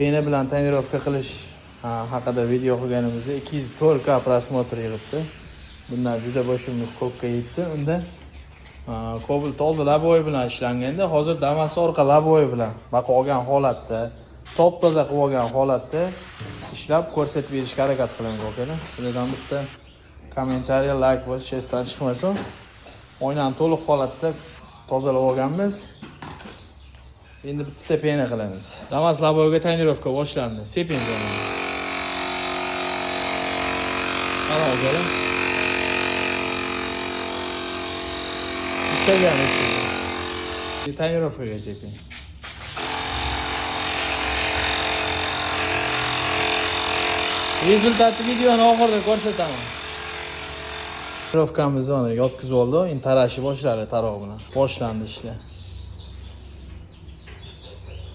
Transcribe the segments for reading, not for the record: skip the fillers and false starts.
Пена bilan tonirovka qilish haqida video qilganimizda 204K просмотр yig'ibdi. Bundan juda boshimiz ko'pga yetdi. Unda Cobalt oldi лобовой bilan ishlanganda, hozir Damas orqa лобовой bilan baqa olgan holatda, top toza qilib olgan holatda ishlab ko'rsatib berishga harakat qilamiz, akalar. Sizlardan bitta kommentariya, layk bosish esdan chiqmasin. Oynani to'liq holatda tozalab olganmiz. Endi bitta пена qilamiz. Damas лобовой ga tonirovka boshlandi. Sekin zamon. Mana, akalar. Ishlagan ishlaydi. Tonirovkaga sekin. Результат ni videoni oxirida ko'rsataman. Tonirovkamizni mana yotqizib oldi. Endi tarashi boshladi taroq bilan. Boshlandi ishlar.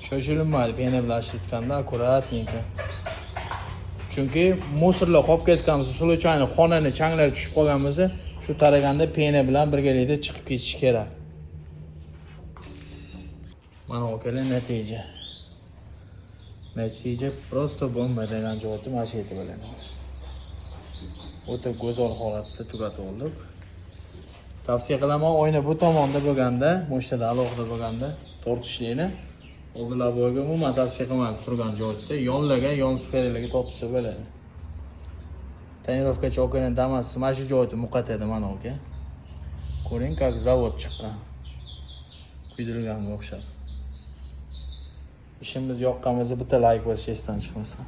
Shoshilinmaydi пена bilan ishlatganda, аккуратненько. Chunki мусор lar qolib ketgan bo'lsa, случайно xonani changlari tushib qolgan bo'lsa, shu taraganda пена bilan birgalikda chiqib ketishi kerak. Mana, akalar, natija. Natija просто bomba degan javobni mana shu yerda bilaman. O'ta go'zal holatda tugatib oldik. Tavsiya qilaman, oyna bu tomonda bo'lganda, moshinadan alohida bo'lganda tortishlikni oldi лобовой ga umuman tavsiya qilmayman turgan joyda. Yonlarga, yon sferalarga tortsa bo'ladi. Tonirovkachi akaning Damas mana shu joyda muqatadi, mana, aka. Ko'ring, как zavod chiqqan. Kuydirilganga o'xshab. Ishimiz yoqqan bo'lsa, bitta layk bosish esdan chiqmasin.